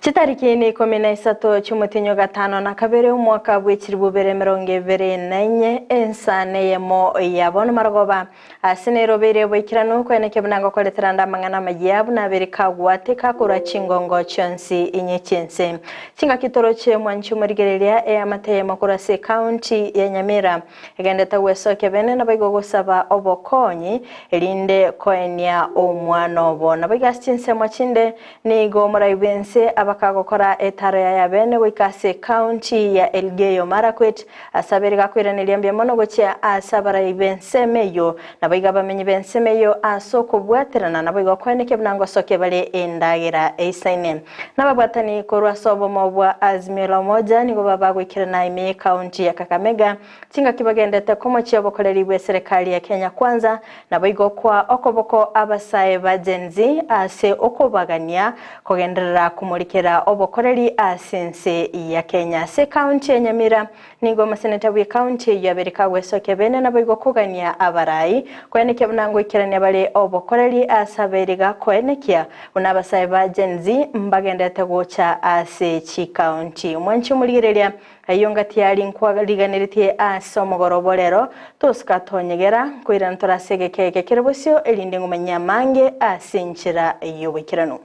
Chitariki na ikomi na isato chi'omotienyi o gatano na kabere omwaka bw'echilifu bibere emerongo ebere na inye, ensa neyemo ya bono marogoba, Ase nerobeire oboikeranu kweneke buna ngokoretera nde amang'ana amayia buna abere kagwateka korwa chingongo chionsi inye chi'ense. Chingaki toroche mwanche omorigereria eamate eyemo korwa ase ecounty ya Nyamira egendete gwesokia bene naboigo gosaba obokonyi erinde koenia omwana obo. Naboigo ase chinsemo chinde nigo omorai bw'ense abakagokora etaro yaye abene goika ase ecounty ya Elgeyo Marakwet Ase abere gakoiraneria mbuya mono gochia ase abarai b'ensemo eyio, naboigo abamenyi b'ensemo eyio ase okobwaterana, naboigo koenekia buna ngosokia bare endagera eisaine. Nababwatani korwa ase obomo bwa Azimio la Umoja nigo baba goikerana ime y'ecounty ya Kakamega chingaki bagendete komochia obokoreri bw'eserekari ya Kenya Kwanza, naboigo koa okoboko abasae ba Gen Z ase okobagania Kogenderera komorikera obokoreri ase ense ya Kenya. Ase ekaunti ya Nyamira, nigo omoseneta bw'ekaunti eyio abere kagwesokia bene naboigo kogania abarai koenekia buna ngoikerania bare obokoreri ase abairi gakoenekia buna abasae ba Gen Z mbagenderete gocha ase chikaunti. Omwanchi omorigereria Ayio ngatiari nkwariganeretie ase omogoroba o rero, tosuka tonyegera, nkoirana tore ase egeka eke kere bosio, erinde ngomanyie amange ase enchera y'oboikeranu.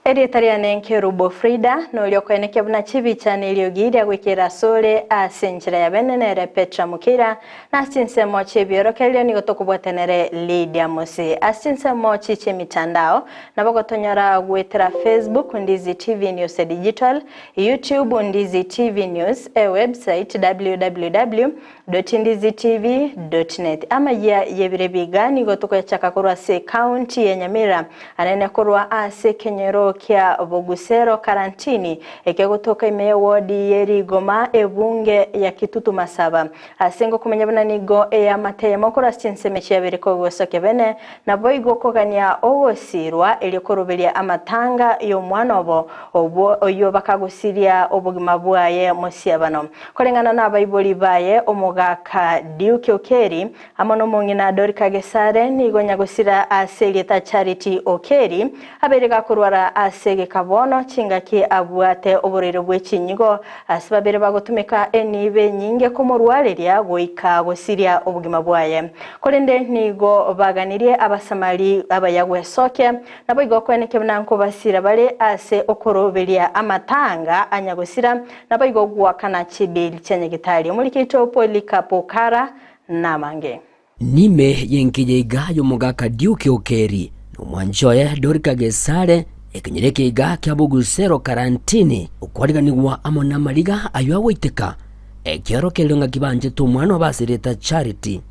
Erieta riane Nkerubo Frida, noria okoenekia buna chibicha na eriogi ria goikera asore ase enchera ya bene nere Petra Mukeira, na ase chinsemo chi'ebiorokererio nigo tokobwata nere Lydia Mose. Ase chinsemo chi chi'emitandao nabo gotonyora goetera Facebook Ndizi TV News Digital, YouTube Ndizi TV News, ewebsite www. Dotindizitv.net. Amayia y'ebire biga nigo tokoyachaka korwa ase ekaunti ya Nyamira, anene korwa ase ekenyoro kia Bogusero Karantini ekegotoka ime y'ewodi ye Rigoma ebunge ya Kitutu Masaba. Ase ngokomanya buna nigo eamate eyemo korwa ase chinsemo chiabere kogosokia bene naboigo kogania ogosirwa erio koroberia amatanga y'omwana obo obwo oyio bakagosiria obogima bwaye mosiabano. Koreng'ana nabaibori baye omogaka Duke Okeri amo nomong'ina Dorika Gesare nigo nyagosira ase erieta Charity Okeri abeire gakorwara ase egeka bono chingaki abwate oborwaire bwe chinyigo ase babere bagotumeka enibo enyinge komorwareria goika gosiria obogima bwaye. Korende nigo baganirie abasamari abaya gwesokia naboigo koenekia buna nkobasira bare ase okoroberia amatanga a nyagosira Naboigo goakana chibill chia nyagitari. Omorikeito Polycarp Kara namange. Nime y'enkiya iga y'omogaka Duke Okeri na omwanchi oye Dorika Gesare, ekenyoro ekeiga kia Bogusero Karantini, okwariganigwa amo namariga ayio agoiteka, ekioro keria ng'aki banchete omwana obo ase erieta Charity.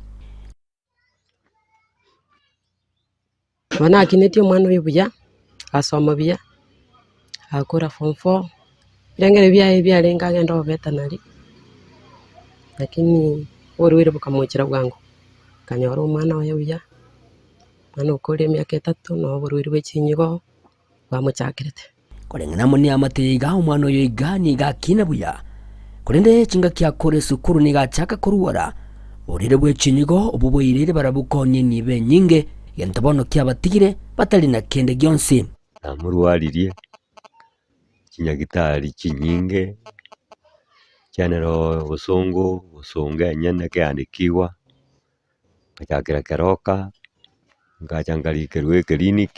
Bono nakinetie omwana oyo buya, agasoma buya, agakora form four, ebirengererio biaye biarenge agende obovetenary, lakini oborwaire bokamochera bwango, akanyora omwana oye buya, omwana okorire emiaka etato na oborwaire bwa chinyigo bwamochakerete. Koreng'ana amo neamate iga omwana oyo iga nigo akina buya, korende chingaki akore esukuru nigo achaka korwara, oborwaire bwe chinyigo obwo boirire barabwo konya enibo enyinge, gento bono kiabatigire batari na kende gionsi. Namorwaririe chinyagitari chinyinge, chianera obosongo, obosongo enyene keandikigwa, ngachakera keroka, ngacha nkarikerwa eclinic.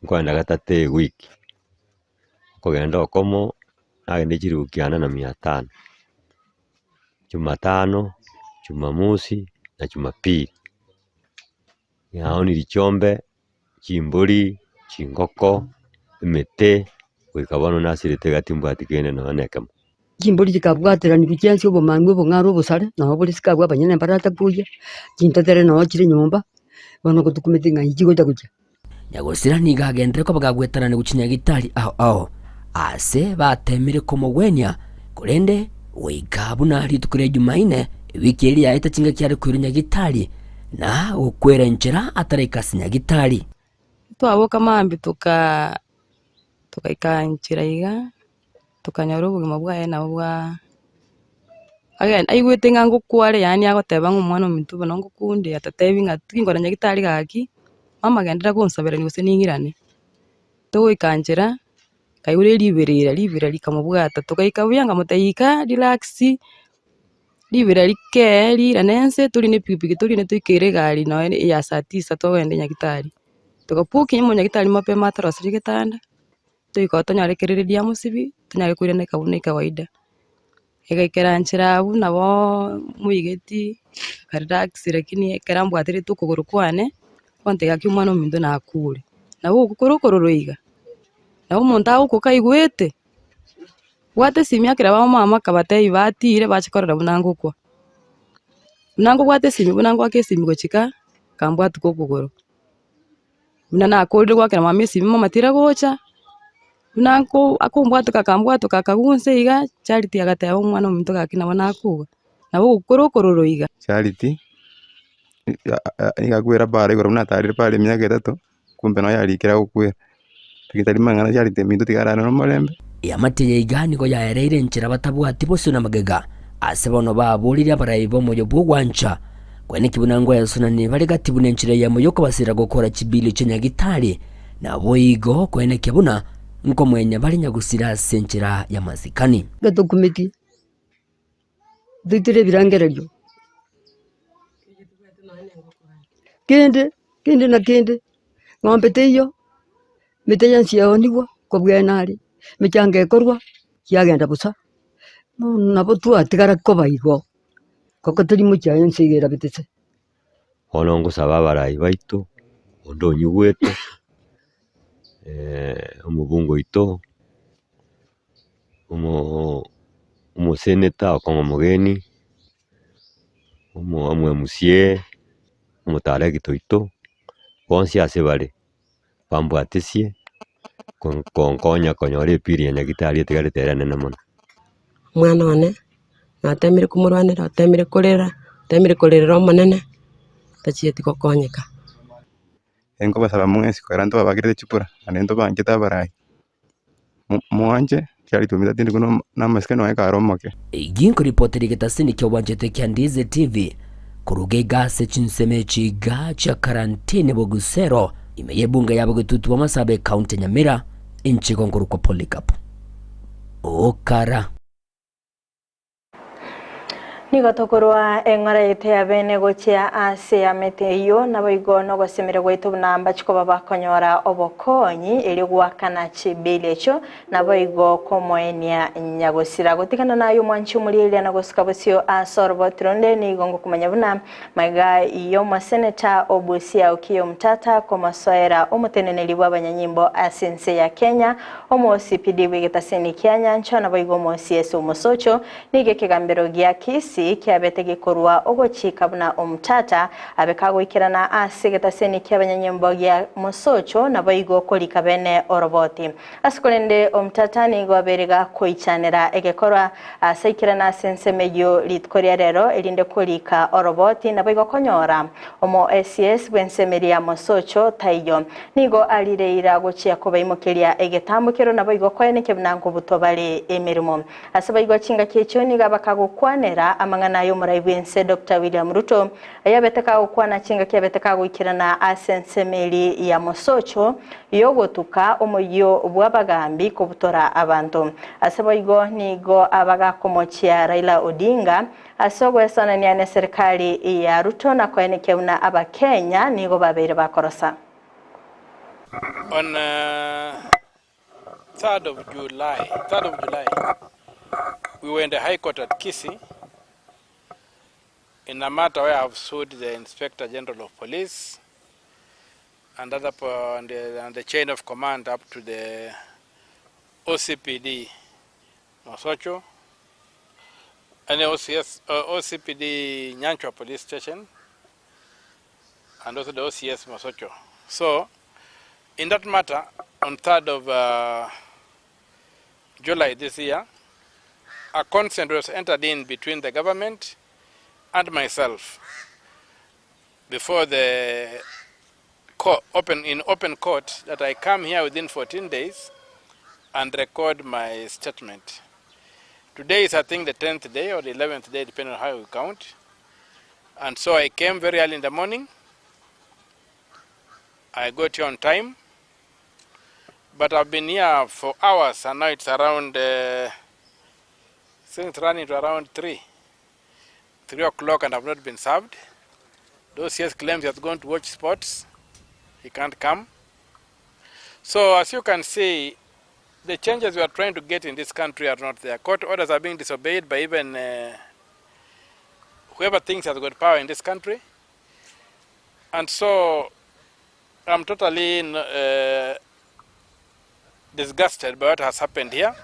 Nkoenda gatato ewiki, okogenda okomo nagende chiribu kianda na mia tano, jumatano, jumamosi na jumapili. Naonirie chiombe, chimbori, chingoko, emete, goika bono nasirete iga timbwati kende nonya na ekemo. Chimbori chikabwateranigwa chiansi obomang'u obong'are obosare, nabo bore sikabwo abanyene mbarata koyia, chintetere noo chire nyomba, bono gotokumete ng'a inchi gocha gochia. Nyagosira nigo agenderere koba gagwetananigwa chinyagitari ao ao, aase bateemire komogwenia, korende goika buna rituko ria Jumaine ewiki eria yaeta chingaki are koirwa nyagitari na gokwera enchera ataraika ase nyagitari. Twaboka mambia toka togaika nchera iga, tokanyora obogima bwaye nabo bwa agen aigwete ng'a ngokwa are yaani agoteba ng'a omwana ominto bono ngokunde atatebi ng'a tingora nyagetari gaki, mama genderera gonsaberania gose ning'irane. Togoika nchera, nkaigwa riberera, riberera rikamobwata, togaika buya nkamotebia ika relax, riberera rikee rirane nse torine epikipiki torine toikere egari nonya ya saa tisa togende nyagetari. Togabook omonyagitari mapema atoroserie egetanda. Toika oo tonyore kereri amosibi, tonyare koiraneka buna ekawaida. Egaikera nchera abwo naboo moigeti, aka relax lakini ekero ambwaterete okogoro kwane, agontebia gaki omwana ominto nakure. Nabo okwo kore okororo iga, nabo omonto agokwa kaigwete, bwata esimi akera bamama akabatebia batire bache korora buna ngokwa. Buna nkobwata esimi buna ngoaka esimi gochika, akambwatuka okogoro. Buna nakorire goakera mama esimi mama tira gocha, buna nko akombwatoka akambwatoka akagunsa iga, Charity agateba omwana ominto gaki nabo nakoga, nabo ogokora okororo iga. Charity, nigo akwera bara igoro buna atarire bara emiaka etato, kumbe noyo arikire agokwera. Lakini tari mang'ana Charity ominto tiga arare nomorembe. Eamate ya iga nigo yaereire enchera batabwati bosio na magega, ase bono baborire abarai b'omoyo bw'ogwancha. Kweneki buna ngwesunani bare gati buna enchera eyemo y'okobasira gokora chibilio chia nyagitari, naboigo kwenekia buna nkomwenya bare nyagusira ase enchera y'amasikani. Gatokumeti, toitire ebirengererio, kende, kende na kende, ng'ombe teiyo, emete yonsi yaonigwa, kobwena are, emechango ekorwa, yagenda bosa, bono nabo twatigara koba igo. Ngoko teri mochie aye ense iga erabete se. Bono ngosaba abarai baito, onde onyigwete, omobunge oito, omo omoseneta okong'u omogeni, omo omo MCA, omotaregete oito, bonsi ase bare, bambwatesie, kon konkonya konyora epiri ya nyagetari etigarete ere enene mono. Omwana one, natemire komorwanera, otemire korera, otemire korerera omonene, tachieti gokonyeka. Nkobasaba mwensi kera ntobabakere chikura, naende ntobanchete abarai, mo mwanche kiagera ritunda tindi na amasikani nonye kare omoke. Eyio nkoripotera egetasini ki'obwanchete kia Ndizi TV koruga iga ase chinsemo echi iga chia karantini Bogusero ime y'ebunge ya Bogetutu bw'Amasabo ekaunti ya Nyamira inche gonkorokwa Polycarp Okara. Nigo tokorwa eng'ora yaito ya bene gochia ase eamate eyio, naboigo nogosemeria gwaito buna mbachi koba bakonyora obokonyi erio goakana chibili echio, naboigo komoenia nyagosira. Gotigana naye omwanchi omorieria na gosuka bosio ase oroboti ronde, nigo ngokomanya buna Magega y'omoseneta o Busia Okiya Omtata komosoera omoteneneri bw'abanyanyimbo ase ense ya Kenya, omoCPD bw'egetaseni kia Nyanchwa naboigo omoCS Omosocho, nigo ekegambero gia Kisii kiabete gekorwa ogochika buna Omtata abe kagoikerana ase egetaseni ki'abanyanyimbo gia Mosocho naboigo korika bene oroboti. Ase korende Omtata nigo abeire gakoichanera egekorwa ase aikerane ase ensemo eyio rituko ria rero erinde korika oroboti naboigo konyora omo ACS bw'ensemo eria ya Mosocho taiyo. Nigo arire eira gochia kobaimokeria egetambokero naboigo koenekia buna nkobutwa bare emeremo. Ase boigo chingaki echio nigo abakagokwanera amang'ana ay'omorai bw'ense Doctor William Ruto ayabete kagokwana chingaki abete kagoikerana ase ensemo eria ya Mosocho y'ogotuka omoyio bw'abagaambi kobutora abanto. Ase boigo nigo abagakomochia Raila Odinga ase ogoesanania neserikari ya Ruto na koenekia buna Abakenya nigo babeire bakorosa. On 3rd of July, 3rd of July, we were in the High Court at Kisii in a matter where I have sued the Inspector General of Police and other and the, and the chain of command up to the OCPD Mosocho and the OCS, OCPD Nyanchwa Police Station and also the OCS Mosocho. So, in that matter, on 3rd of July this year, a consent was entered in between the government and myself before the court, open, in open court that I come here within 14 days and record my statement. Today is, I think, the 10th day or the 11th day, depending on how you count. And so I came very early in the morning. I got here on time. But I've been here for hours, and now it's around, since running to around 3 o'clock, and I've not been served. Those years claims he has gone to watch sports. He can't come. So as you can see, the changes we are trying to get in this country are not there. Court orders are being disobeyed by even whoever thinks has got power in this country. And so I'm totally disgusted by what has happened here.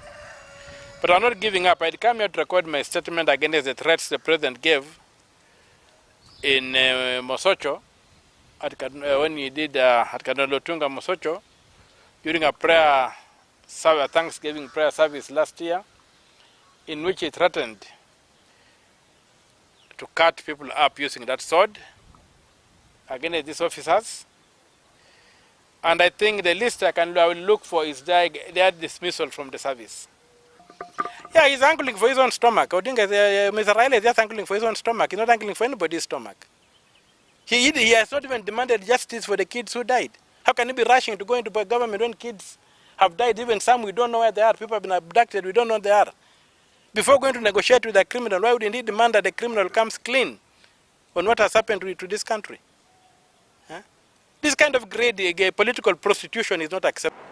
But I'm not giving up. I'd come here to record my statement against the threats the president gave in Mosocho, at, when he did at Cardinal Otunga Mosocho, during a prayer, a Thanksgiving prayer service last year, in which he threatened to cut people up using that sword against these officers. And I think the least I will look for is their dismissal from the service. Yeah, he's angling for his own stomach. Odinga, Mr. Raila is just angling for his own stomach. He's not angling for anybody's stomach. He has not even demanded justice for the kids who died. How can he be rushing to go into government when kids have died? Even some we don't know where they are. People have been abducted. We don't know where they are. Before going to negotiate with a criminal, why would he demand that the criminal comes clean on what has happened to this country? Huh? This kind of greed, political prostitution is not acceptable.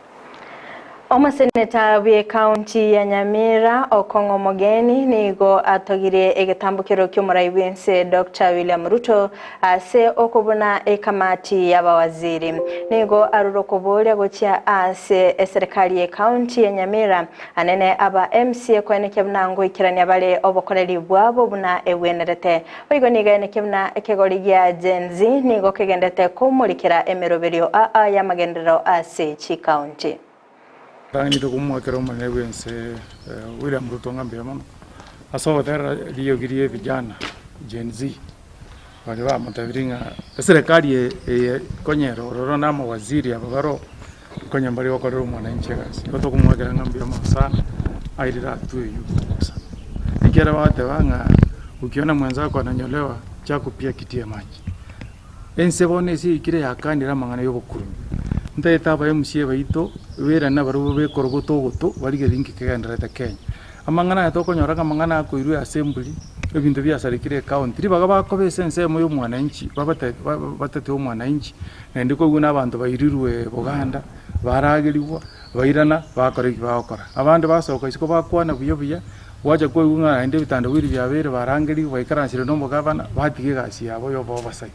Omoseneta bwe county ya Nyamira Okong'o Mogeni nigo atogire egetambukero ky'omurai bwense Dr. William Ruto ase okobuna ekamati y'abawaziri. Nigo aruro koboria gochia ase eserikali ya county ya Nyamira anene aba MCA kweneke buna ngoikerania bale obokoreri bwabo buna ebwenerete. Oigo niga eneke buna ekegori gia Gen Z nigo kegendete komurikera emeroberio aa ya magenderero ase chi county. Tang'anire komwakera omonene bwense William Ruto ng'ambia mono ase ogotera riyogirie vijana Gen Z bari bamotabiri ng'a eserikali eye konyera ororo na amawaziri aba baro konya mbari gokorera omwananchi egasi. Igo tokomwakera ng'ambia mono sana airire atue eywo bosa. Ekero bagoteba ng'a ukiona mwenzako ananyolewa chako pia kitie maji. Ense bono ase eikire yakanire amang'ana ya obokurumi. Ntaete aba MCA baito bera nabarobwo bekorogoto ogoto barigeri nki kegenderete Kenya. Amang'ana aya tokonyora ng'a amang'ana akoirwe assembly ebinto biasarekire ecounty ribaga bakobesa ensemo ya omwananchi batete omwananchi naende koigwa na abanto bairirwe Buganda barageriwa bairana bakora eki bagokora. Abande basoka isiko bakwana buya buya gwacha koigwa ng'a naende ebitanda biri biabeire barangeriwe baikaransire na omogavana batiga egasi yabo ya oversight.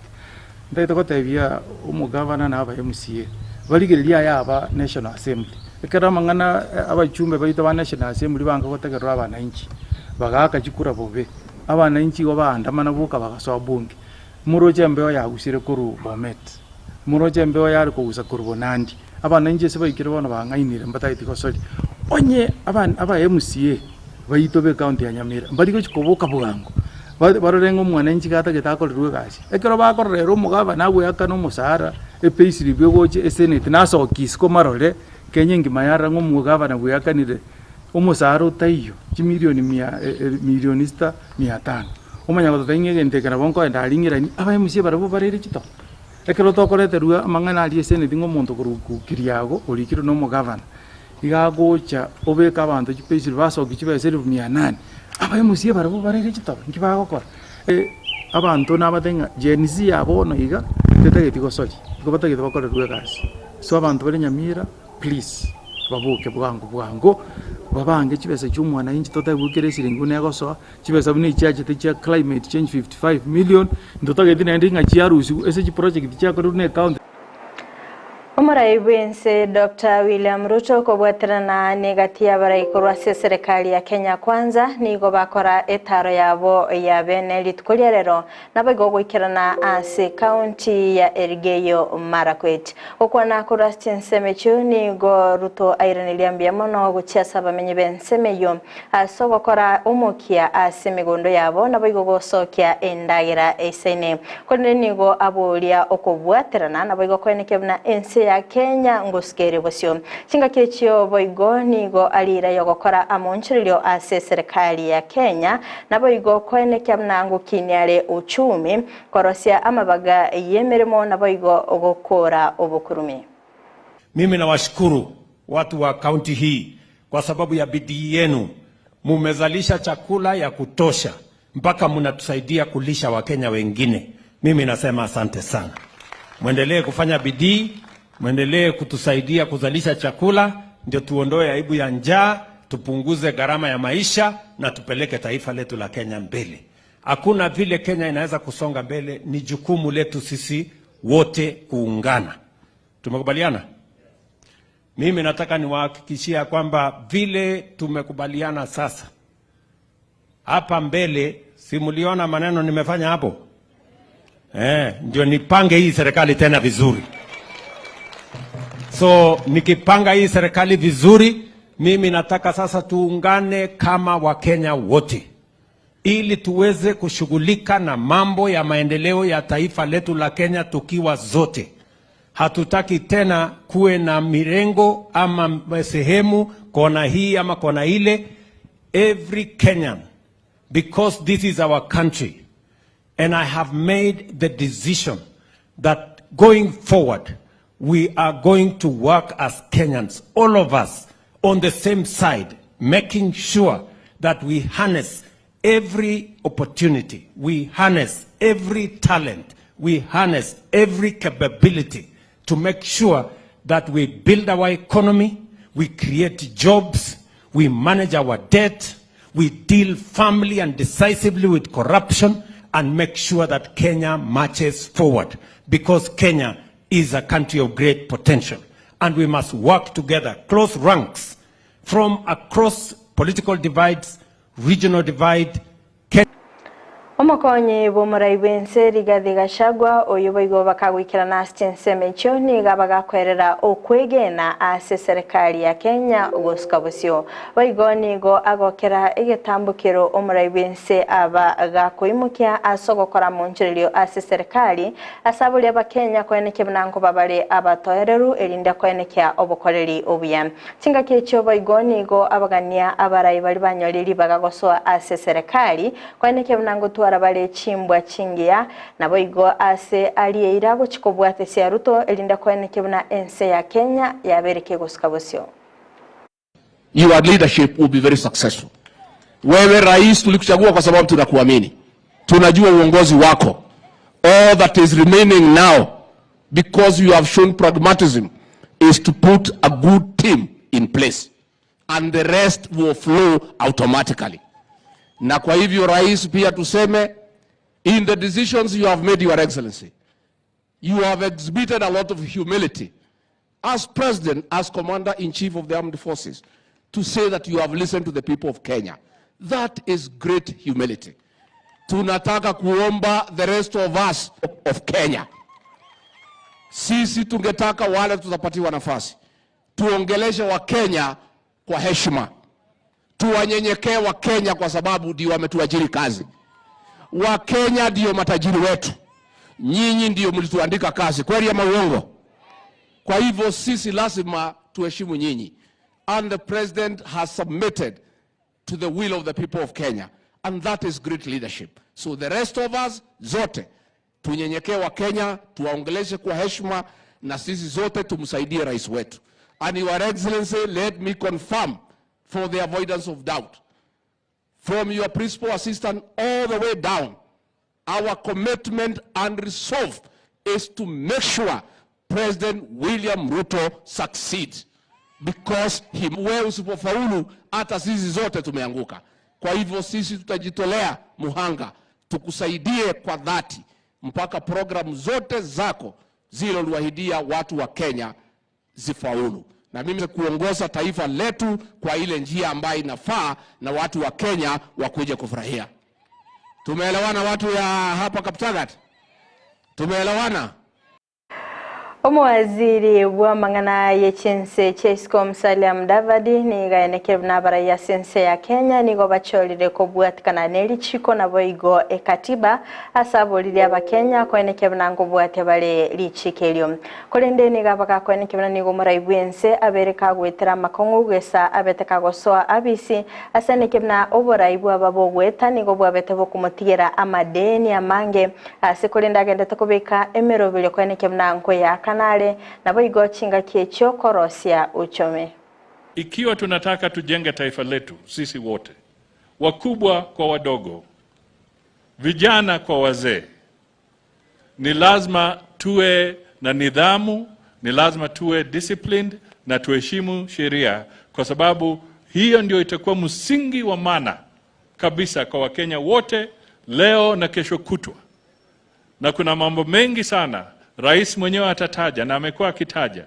Ntaete gotebia omogavana na aba MCA barigereria aya aba National Assembly. Ekero amang'ana abachumbe baito ba National Assembly banga gotegerera abananchi bagaka chikura bobe abananchi igo baandamana boka bagasoa bunge. Moroche embeo yagusire korwa Bomet, moroche embeo yare kogusa korwa Nandi. Abananchi ase baikire bono bang'ainire mbataeti gosoria. Onye aba MCA baito be county ya Nyamira mbari gochi koboka bwango barore ng'a omwananchi gatagete akorerwe egasi. Ekero bakorora omogavana agweaka na omosara epayslip egocha esenate nasokia isiko marore Kenya engima yarora ng'a omogavana bweakanire omosara otaiyo chimilioni mia milioni sita mia tano. Omanya gototebia ng'a egento eke nabo nkoenda aring'erani aba MCA barabwo barere chitoka. Ekero tokoreterwa amang'ana aria esenate ng'a omonto korwa Kiriago orikire na omogavana iga agocha obeka abanto chipayslip basokia chibesa elfu mia nane aba MCA barabwo barere chitoka nki bagokora. Abanto nabatebie ng'a Gen Z ya bono iga tetageti gosoria, igo batagete bakorerwe egasi. So abanto bare Nyamira please baboke bwango bwango, babange chibesa chia omwananchi totari kera esiringi buna egosoa, chibesa buna echiachete chia climate change 55 million, ntotageti naende ng'a chiarusiwe ase chiproject chiakorerwe na ecounty. Omorai bw'ense Doctor William Ruto kobwaterana negati y'abarai korwa ase eserekari ya Kenya Kwanza nigo bakora etaro yabo ya bene rituko ria rero Naboigo goikerana ase county ya Elgeyo Marakwet. Gokwana korwa ase chinsemo echio nigo Ruto airaneria mbuya mono gochia ase abamenyi b'ensemo eyio ase ogokora omokia ase emegondo yabo naboigo gosokia endagera eisaine. Korende nigo aboria okobwaterana naboigo koenekia buna ense ya Kenya ngosuka ere bosio. Chingaki echio boigo nigo arira yogokora amonchorerio ase eserekari ya Kenya Naboigo koenekia buna ngokinia are uchumi, korosia amabaga y'emeremo naboigo gokora obokurumi. Mimi nawashukuru watu wa kaunti hii kwa sababu ya bidii yenu, mumezalisha chakula ya kutosha mpaka mnatusaidia kulisha Wakenya wengine. Mimi nasema asante sana. Mwendelee kufanya bidii, mwendelee kutusaidia kuzalisha chakula, ndio tuondoe aibu ya njaa, tupunguze gharama ya maisha na tupeleke taifa letu la Kenya mbele. Hakuna vile Kenya inaweza kusonga mbele, ni jukumu letu sisi wote kuungana. Tumekubaliana? Mimi nataka niwahakikishia kwamba vile tumekubaliana sasa hapa mbele, si mliona maneno nimefanya hapo? Eh, ndio nipange hii serikali tena vizuri. So nikipanga hii serikali vizuri, mimi nataka sasa tuungane kama Wakenya wote ili tuweze kushughulika na mambo ya maendeleo ya taifa letu la Kenya tukiwa zote. Hatutaki tena kuwe na mirengo ama sehemu kona hii ama kona ile. Every Kenyan, because this is our country and I have made the decision that going forward we are going to work as Kenyans, all of us on the same side, making sure that we harness every opportunity, we harness every talent, we harness every capability to make sure that we build our economy, we create jobs, we manage our debt, we deal firmly and decisively with corruption, and make sure that Kenya marches forward because Kenya is a country of great potential. And we must work together, close ranks, from across political divides, regional divide, Omokonyi bw'omorai bw'ense Rigathi Gachagua oyio boigo bakagoikerana ase chinsemo echio nigo abagakwerera okwegena ase eserekari ya Kenya gosuka bosio. Boigo nigo agokera egetambokero omorai bw'ense aba gakoimokia ase ogokora amonchorerio ase eserekari ase aboria abakenya koenekia buna nkoba bare abatoereru erinde koenekia obokoreri obuya. Chingaki echio boigo nigo abagania abarai baria banyorire ribaga gosoa ase eserekari Koenekia buna ngotwara bare chimbwa chingiya, naboigo aase aria eira gochia kobwatesia Ruto erinde koenekia buna ense ya Kenya yabeire kegosuka bosio. Your leadership will be very successful. Wewe rais, tulikuchagua kwa sababu tunakuamini, tunajua uongozi wako. All that is remaining now because you have shown pragmatism is to put a good team in place and the rest will flow automatically. Na kwa hivyo rais, pia tuseme in the decisions you have made, your excellency, you have exhibited a lot of humility as president, as commander in chief of the armed forces, to say that you have listened to the people of Kenya. That is great humility. Tunataka kuomba the rest of us of Kenya, sisi tungetaka wale tutapatiwa nafasi tuongeleshe Wakenya kwa heshima, tuwanyenyekee Wakenya kwa sababu ndio wametuajiri kazi. Wakenya ndio matajiri wetu, nyinyi ndio mlituandika kazi, kweli ama uongo? Kwa hivyo sisi lazima tuheshimu nyinyi, and the president has submitted to the will of the people of Kenya and that is great leadership. So the rest of us zote tunyenyekee wa Kenya, tuwaongeleshe kwa heshima na sisi zote tumsaidie rais wetu. And your excellency, let me confirm for the avoidance of doubt from your principal assistant all the way down, our commitment and resolve is to make sure President William Ruto succeeds because he, wewe usipofaulu hata sisi zote tumeanguka. Kwa hivyo sisi tutajitolea muhanga tukusaidie kwa dhati mpaka programu zote zako zile uliwahidia watu wa Kenya zifaulu, na mimi kuongoza taifa letu kwa ile njia ambayo inafaa na watu wa Kenya wakuje kufurahia. Tumeelewana watu ya hapa Kaptagat? Tumeelewana? Omowaziri bw'amang'ana ye chinse chia isiko Musalia Mudavadi nigo aenekire buna abarai ase ense ya Kenya nigo bachorire kobwatikana ne richiko naboigo ekatiba ase aboririe abakenya koenekia buna nkobwatia bare richiko erio. Korende nigo abagakoenekia buna nigo omorai bw'ense abere kagoetera amakong'u gesa abete kagosoa abisi ase eneke buna oborai bwaba bogoeta nigo bwabete bokomotigera amadeni amange Ase korende agendete kobeka emeroberio koenekia buna nkoyeakana are, naboigo chingaki echio korosia uchumi. Ikiwa tunataka tujenge taifa letu sisi wote, wakubwa kwa wadogo, vijana kwa wazee, ni lazima tuwe na nidhamu, ni lazima tuwe disciplined na tuheshimu sheria, kwa sababu hiyo ndio itakuwa msingi wa maana kabisa kwa Wakenya wote leo na kesho kutwa. Na kuna mambo mengi sana rais mwenyewe atataja na amekuwa akitaja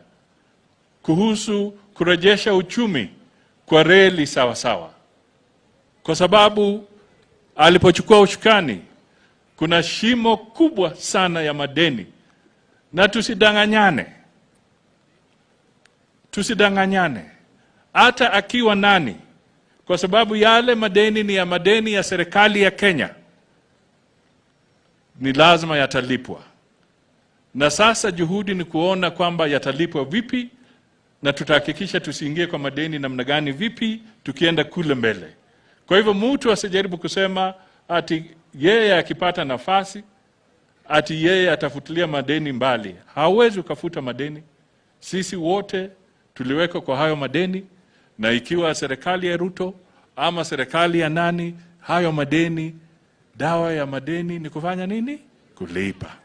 kuhusu kurejesha uchumi kwa reli sawa sawa, kwa sababu alipochukua ushukani kuna shimo kubwa sana ya madeni, na tusidanganyane, tusidanganyane, hata akiwa nani, kwa sababu yale madeni ni ya madeni ya serikali ya Kenya, ni lazima yatalipwa. Na sasa juhudi ni kuona kwamba yatalipwa vipi, na tutahakikisha tusiingie kwa madeni namna gani, vipi tukienda kule mbele. Kwa hivyo mtu asijaribu kusema ati yeye akipata nafasi ati yeye atafutilia madeni mbali. Hauwezi ukafuta madeni. Sisi wote tuliwekwa kwa hayo madeni, na ikiwa serikali ya Ruto ama serikali ya nani, hayo madeni, dawa ya madeni ni kufanya nini? Kulipa.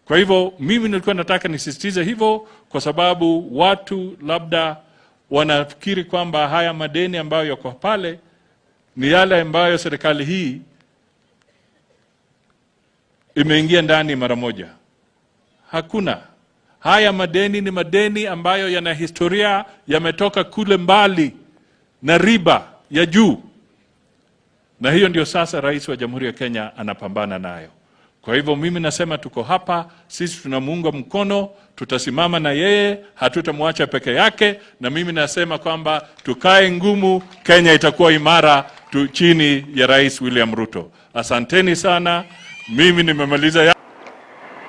Kwa hivyo mimi nilikuwa nataka nisisitize hivyo, kwa sababu watu labda wanafikiri kwamba haya madeni ambayo yako pale ni yale ambayo serikali hii imeingia ndani mara moja. Hakuna. Haya madeni ni madeni ambayo yana historia, yametoka kule mbali na riba ya juu, na hiyo ndio sasa rais wa Jamhuri ya Kenya anapambana nayo. Kwa hivyo mimi nasema tuko hapa, sisi tunamuunga mkono, tutasimama na yeye, hatutamwacha peke yake, na mimi nasema kwamba tukae ngumu, Kenya itakuwa imara tu chini ya Rais William Ruto. Asanteni sana, mimi nimemaliza ya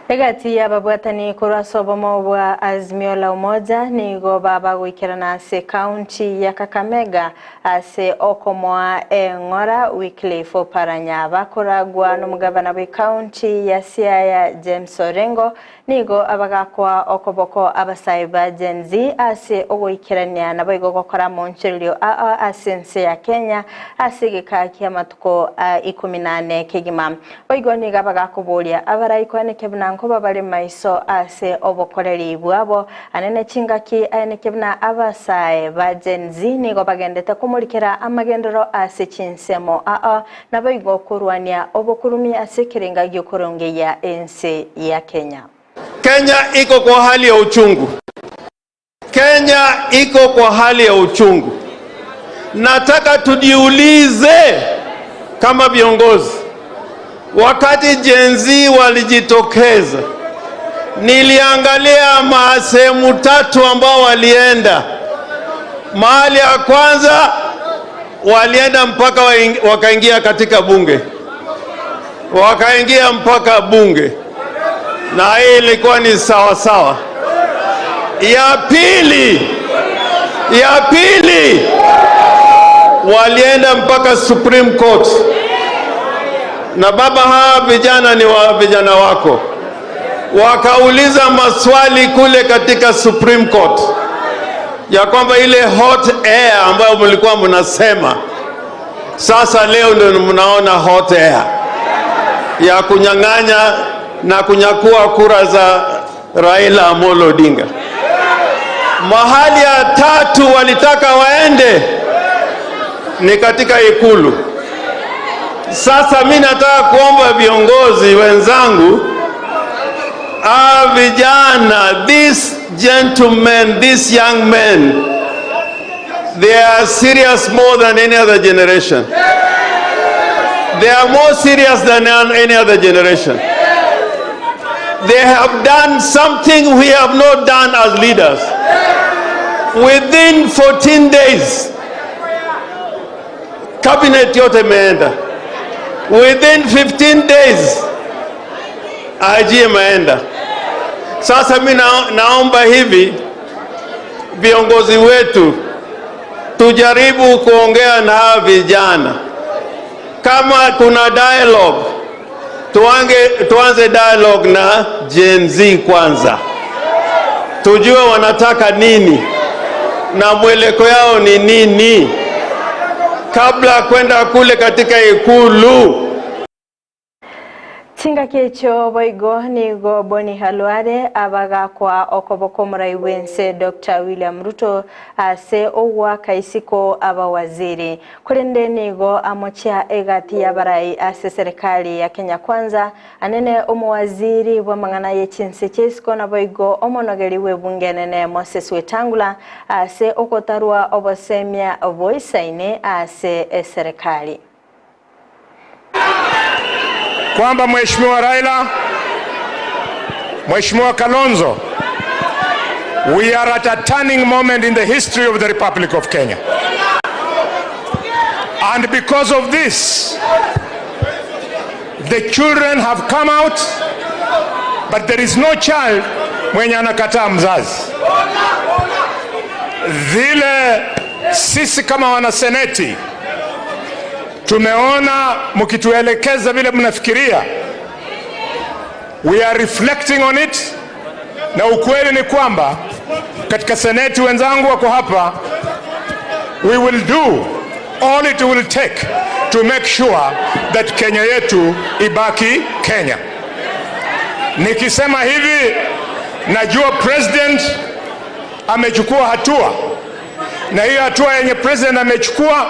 Egati y'ababwatani korwa ase obomo bwa Azimio la Umoja nigo baba goikerana ase ekaunti ya Kakamega ase okomoa eng'ora Wycliffe Oparanya bakoragwa nomogabana bw'ekaunti ya Siaya James Orengo nigo abagakoa okoboko abasae ba Gen Z ase ogoikerania naboigo gokora amonchererio ao ase ense ya Kenya ase egeka ki'amatuko a ikomi na ane kegima. Boigo nigo abagakoboria abarai koenekia buna nkoba bare maiso ase obokoreri bwabo, anene chingaki aenekie buna abasae ba Gen Z nigo bagendete komorikera amagenderero ase chinsemo ao, naboigo korwania obokurumi ase ekerenga gi'okorongeyia ense ya Kenya. Kenya iko kwa hali ya uchungu. Kenya iko kwa hali ya uchungu. Nataka tujiulize kama viongozi, wakati Gen Z walijitokeza, niliangalia sehemu tatu ambao walienda. Mahali ya kwanza walienda mpaka wakaingia katika bunge, wakaingia mpaka bunge, na hii ilikuwa ni sawa sawa. Ya pili, ya pili walienda mpaka Supreme Court, na baba, hawa vijana ni wa vijana wako, wakauliza maswali kule katika Supreme Court ya kwamba ile hot air ambayo mlikuwa mnasema, sasa leo ndio mnaona hot air ya kunyang'anya na kunyakua kura za Raila Amolo Odinga. Mahali ya tatu walitaka waende ni katika Ikulu. Sasa mi nataka kuomba viongozi wenzangu, ah, vijana, these gentlemen, these young men, they are serious more than any other generation. They are more serious than any other generation. They have done something we have not done as leaders. Within 14 days, cabinet yote imeenda. Within 15 days, IG imeenda. Sasa mi naomba hivi viongozi wetu tujaribu kuongea na hawa vijana. Kama kuna dialogue, tuanze dialogue na Gen Z kwanza, tujue wanataka nini na mwelekeo yao ni nini, kabla kwenda kule katika Ikulu. Chingaki echio boigo nigo Boni Khalwale abagakwa okoboko omorai bwense Dr. William Ruto ase ogwaka isiko abawaziri. Korende nigo amochia egati y'abarai ase serikali ya Kenya Kwanza anene omowaziri bw'amang'ana y'echinse chi'isiko naboigo omonogeri bw'ebunge nene Moses Wetangula ase ogotarwa obosemia boisaine ase eserikali. Kwamba Mheshimiwa Raila, Mheshimiwa Kalonzo, we are at a turning moment in the history of the Republic of Kenya. And because of this, the children have come out, but there is no child mwenye anakataa mzazi. Vile sisi kama wanaseneti tumeona mkituelekeza vile mnafikiria, we are reflecting on it, na ukweli ni kwamba katika seneti wenzangu wako hapa, we will do all it will take to make sure that Kenya yetu ibaki Kenya. Nikisema hivi, najua president amechukua hatua, na hiyo hatua yenye president amechukua,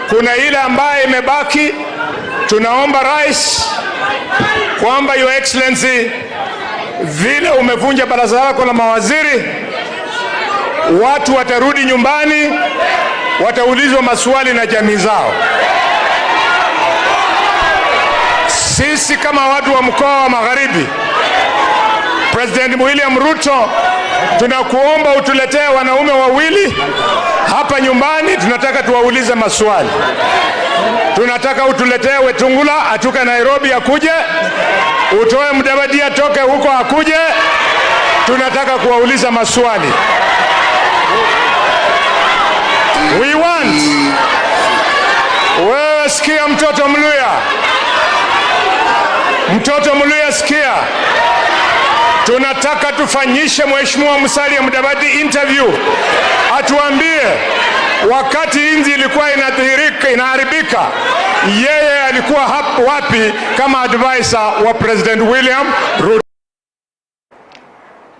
kuna ile ambaye imebaki. Tunaomba rais kwamba your excellency, vile umevunja baraza lako la mawaziri, watu watarudi nyumbani, wataulizwa maswali na jamii zao. Sisi kama watu wa mkoa wa Magharibi, President William Ruto, tunakuomba utuletee wanaume wawili hapa nyumbani, tunataka tuwaulize maswali. Tunataka utuletee Wetangula atoke Nairobi akuje, utoe Mudavadi atoke huko akuje. Tunataka kuwauliza maswali. We want. Wewe sikia, mtoto Mluya, mtoto Mluya sikia, tunataka tufanyishe Mheshimiwa Musalia Mudavadi interview, atuambie wakati nchi ilikuwa inadhihirika inaharibika, yeye alikuwa hap, wapi kama advisor wa President William Ruto.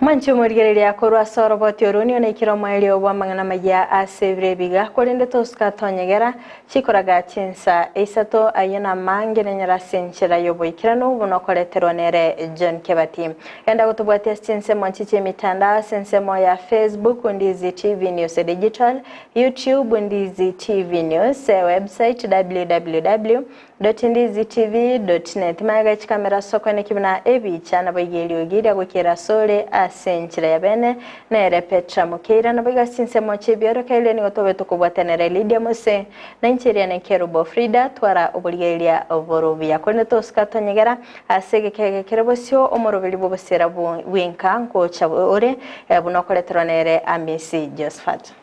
Mwanchi omorigereria korwa ase oroboti oro nigo naikire omoerio bwa amang'ana maya ase ebiro ebiga korende tosuka tonyegera chikoraga chinsa isato ayio na amange nenyora ase enchera ya oboikeranu buna okoreterwa nere John Kebati. Genda gotobwatia ase chinsemo nchi chia emitandao ase ensemo ya Facebook Ndizi TV News Digital, YouTube Ndizi TV News, website www ndizitv.net. Maega chikamera ase okoeneki buna ebicha naboigo eriogi ria gokera asore ase enchera ya bene nere Petra Mukeira naboigo ase chinsemo chia ebiorokererio nigo tobe tokobwatanera Lydia Mose na inche eria ne Kerubo Frida twara oborigereria oborubuya korende tosika tonyegera ase egekege kere bosio omoroberi bw'obosera bw'enka ngocha ore buna okoreterwa nere Amisi Josephat.